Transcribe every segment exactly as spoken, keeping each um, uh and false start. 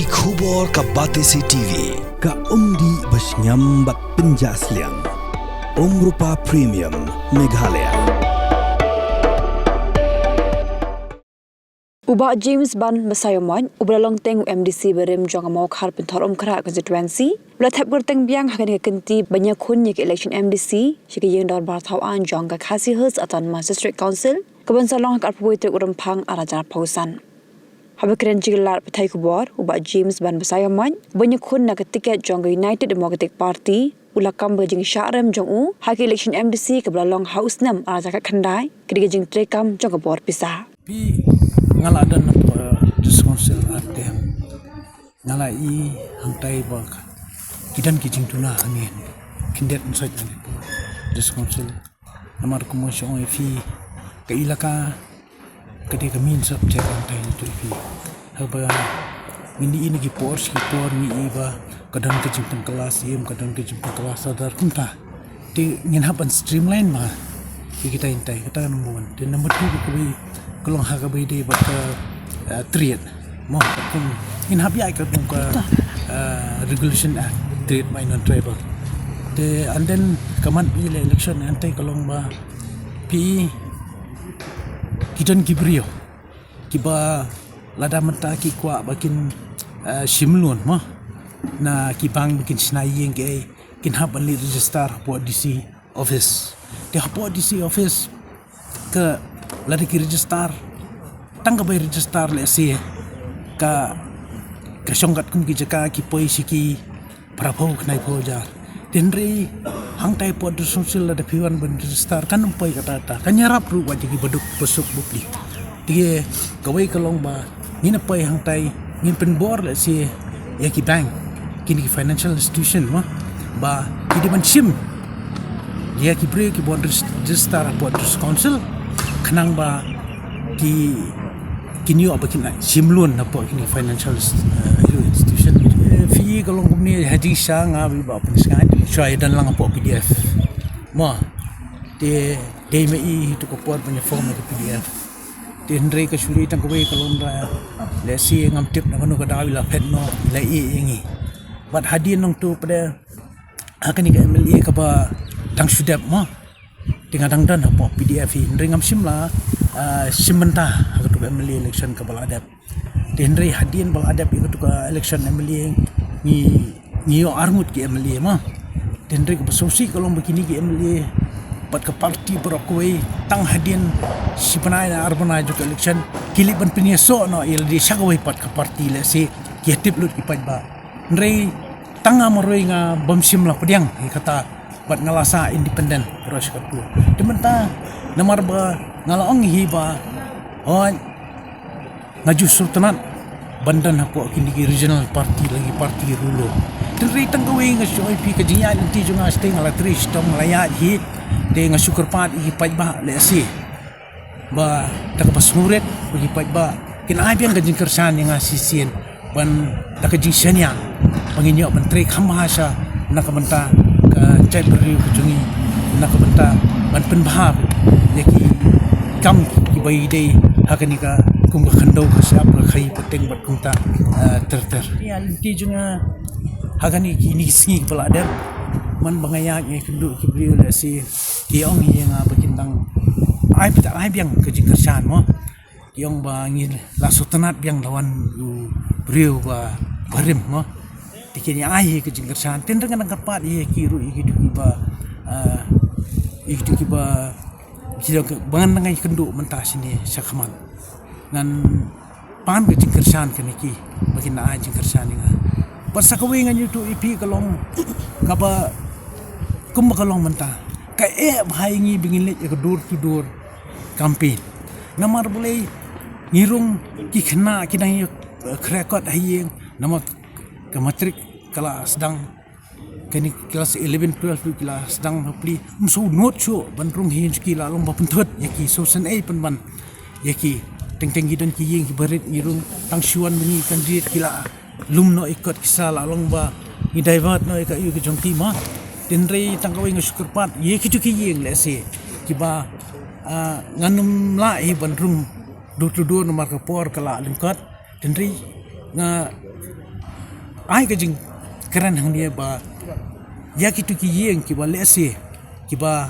Khubor ka Batesi T V, ka umdih ba shngiam bad pynjah sliang. Umrupa Premium, Meghalaya. U Bah James Ban Basaiawmoit, uba la long teng u M D C barim jong ka Mawkhar Pynthorumkhrah Constituency, u la thep kyrteng biang ha kane ka kynti ban ïakhun ïa ka election M D C sha ka Ïing Dorbar Thaw Aiñ jong ka Khasi Hills Autonomous District Council, kaban sa long ha ka arphew wei tarik u Rymphang arhajar arphew san. Haba kren sha ki lad pathai khubor, u Bah James Ban Basaiawmoit, uba ïakhun na ka tiket jong ka United Democratic Party, u la kam ba ka jingshah rem jong u ha ka election M D C kaba la long ha u snem arhajar khatkhyndai ka dei ka jingtreikam jong ka bor pisa. Phi, nga la don hapoh District Council ar term. Nga la i hangtai ba ki don ki jingduna hangne. Khyndiat nsoit na District Council. Namar kumba shu ong ïa phi, ka elaka ka dei ka main subject hangtai na tu phi. Haba ngin i na ki por sha ki por ngi i ba ka don ka jingpynkylla siem, ka don ka jingpynkylla sordar kumta. Te ngin hap ban streamline ma ïa kita hangtai, kata number one. Te number two ka kawei ka long ha kaba ïadei bad ka, eh, trade. Mo, kum ngin hap ïaid katkum ka, eh, Regulation Act, Trade by Non-Tribal. Te and then ka mat ïa la election hangtai ka long ba phi, ki don ki briew kiba lada mynta ki kwah ba kin, eh, shim loan mo na ki bank ba kin shna ïing ki ei, kin hap ban leit register hapoh D C office. Te hapoh D C office ka, lada ki register, tang ka bai register lehse ka, ka shong katkum ki jaka ki poi sha ki phraphew khyndai phew hajar. Te hynrei hangtai hapoh District Council lada phi wan ban register kan ym poi katta katta, kan ïarap ruh wat ïa ki baduk basuk bapli. Te kawei ka long ba ngin ïa poi hangtai, ngin pynbor lehse ïa ki bank, kine ki financial institution mo, ba ki dei ban shim ïa ki briew kiba wan register hapoh District Council khnang ba ki, kin ïoh ba kin shim loan napoh kine financial, eh, institution. Eh, phi, ka long kumne, ha jingshisha nga, ba pynshai shuwa ïa don lang hapoh P D F. Mo, te dei ma i hi tu ka por ban ïa form ïa ka P D F. Te hynrei ka shu dei tang kawei ka long ba lehse ngam tip na kano ka daw i la phet noh, i la ïeh ïa ngi. Bad hadien nangtu pat ha kane ka M L A kaba dang shu dep mo, te nga dang don hapoh P D F hi, hynrei ngam shym la, ah, shim bynta ha katu ka M L A election kaba la dep. Te hynrei hadien ba la dep ïa katu ka election M L A, ngi, ngi ïoh arngut ki M L A mo. Te hynrei kaba sngewsih ka long ba kine ki M L A bad ka party baroh kawei, tang hadien shi bnai ne ar bnai jong ka election, ki leit ban pynïasoh noh ïa lade sha kawei pat ka party, lehse ki ïa tip lut ki paidbah. Hynrei tang nga marwei nga bym shym la pdiang ïa kata, bad nga la sah independent, rush katu. Te mynta namar ba nga la ong hi ba, hooid, nga ju sngewtynnat ban don hapoh kine ki regional party, la ki party ruh. Te hynrei tang kawei nga shu ong ïa phi, ka jingïaid lynti jong nga shatei nga la trei shitom, nga la ïaid hi. Te nga shu kyrpad ïa ki paidbah lehse ba da kaba sngewrit ba ki paidbah kin ai biang ka jingkyrshan ïa nga shisien, ban da ka jingshaniah ba ngin ïoh ban trei kham bha sha na ka bynta ka jaitbynriew ka jong ngi, na ka bynta ban pynbha ïa ki kam kiba ïadei ha kane ka, kum ka khyndew ka shyiap, ka khaïi pateng bad kumta, eh, ter ter. Ïa lynti jong nga ha kane kine ki sngi kiba la dep, man ba nga ïaid ïakynduh ki briew lehse ki ong ïa nga ba kin dang ai, bit ai biang ka jingkyrshan mo. Ki ong ba ngi la sngewtynnat biang da wan u briew ba, barim mo. Te kin ïa ai hi ka jingkyrshan, te hynrei ngan nang kyrpad ïa ki ruh, ïa kito kiba, ah, ïa kito kiba, ki dang, ba ngan nang ïakynduh mynta shane shakhmat. Ngan pan ka jingkyrshan kane ki, ba kin ai jingkyrshan ïa nga. Bad sa kawei ngan ïathuh ïa phi ka long kaba, kumba ka long mynta, ka eh bha ïa ngi ba ngin leit ïa ka door to door campaign. Namar balei? Ngi rung, ki khynnah ki dang ïa, eh, khreh kot ha ïing, namar ka matric ka la sdang, kane ki klas eleven, twelve ruh ki la sdang bapli. Ym shu nud shuh ban rung hi, ki la long ba pynthut ïa ki, shu sngewsih pynban ïa ki. Teng teng ki don ki ïing kiba rit, ngi rung tang shu wan ba ngi kan rit, ki la lum noh ïa kot, ki sa la long ba ngi divert noh ïa ka ïing ka jong ki mo. Te hynrei tang kawei nga shu kyrpad ïa kito ki ïing lehse kiba, ah, ngan ym lah hi ban rung door to door namar ka por ka la lyngkot. Te hynrei nga ai ka jingkren hangne ba ïa kitu ki ïing kiba lehse kiba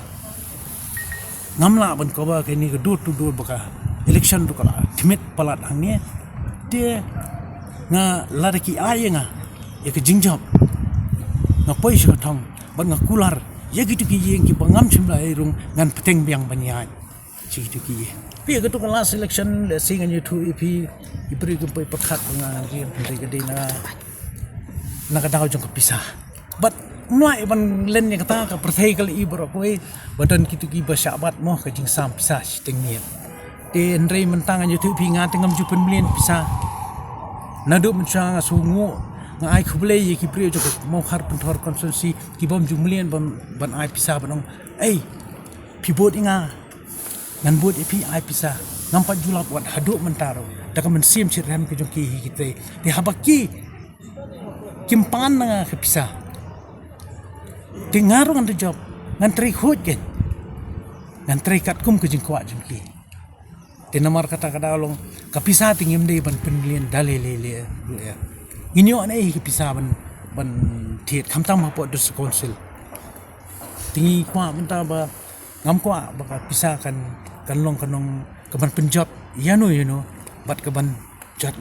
ngam lah ban cover kane ka door to door ba ka election ruh ka la tymmen palat hangne. Te nga lada ki ai ïa nga ïa ka jingjop, nga poi sha ka thong bad nga kular ïa kitu ki ïing kiba ngam shym la ai rung, ngan bteng biang ban ïaid sha kitu ki ïing. Phi, ïa katu ka last election, lehse ngan ïathuh ïa phi, i briew kim poi pyrkhat ba nga ngan rim, hynrei ka dei na na ka daw jong ka pisa. Bad ym lah ban len ïa kata, ka pyrthei ka la i baroh kawei ba don kitu kiba shah bat mo ka jingsam pisa shiteng miet. Te hynrei mynta ngan ïathuh ïa phi, nga te ngam ju pynmlien pisa. Naduh mynshuwa nga sngewnguh, nga ai khublei ïa ki briew jong ka Mawkhar Pynthor constituency kibym ju mlien ban, ban ai pisa ban ong, "Ei, phi vote ïa nga, ngan vote ïa phi, ai pisa." Ngam pat ju lap wat haduh mynta ruh da ka mynsiem shitrhem ka jong ki hi ki trei. Te haba ki kim pan na nga ka pisa, te nga ruh ngan da jop, ngan trei khuid kein, ngan trei katkum ka jingkwah jong ki. Te namar kata ka daw long ka pisa te ngim dei ban pynmlien da lei lei lei ruh ïa. Ngin ïoh ne ei ka pisa ban, ban thied khamtam hapoh District Council. Te ngi kwah mynta ba ngam kwah ba ka pisa kan, kan long ka nong ka ban pynjot ïano ïano bad ka ban jot,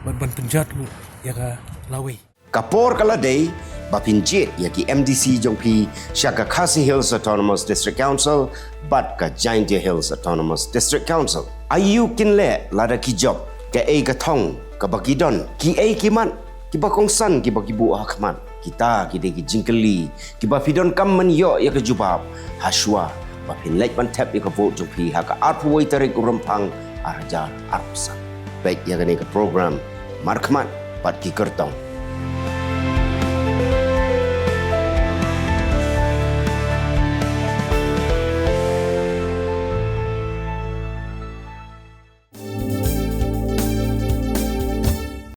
bad ban pynjot ruh ïa ka lawei. Ka por ka la dei ba phin jied ïa ki M D C jong phi sha ka Khasi Hills Autonomous District Council bad ka Jaintia Hills Autonomous District Council. Aïu kin leh lada ki jop, kaei ka thong kaba ki don, kiei ki mat kiba kongsan kiba ki buh ha khmat? Kita ki dei ki jingkylli kiba phi donkam ban ïoh ïa ka jubab ha shuwa ba phin leit ban thep ïa ka vote jong phi ha ka arphew wei tarik u Rymphang ar hajar arphew san. Peit ïa kane ka program Markhmat bad ki Kyrtong.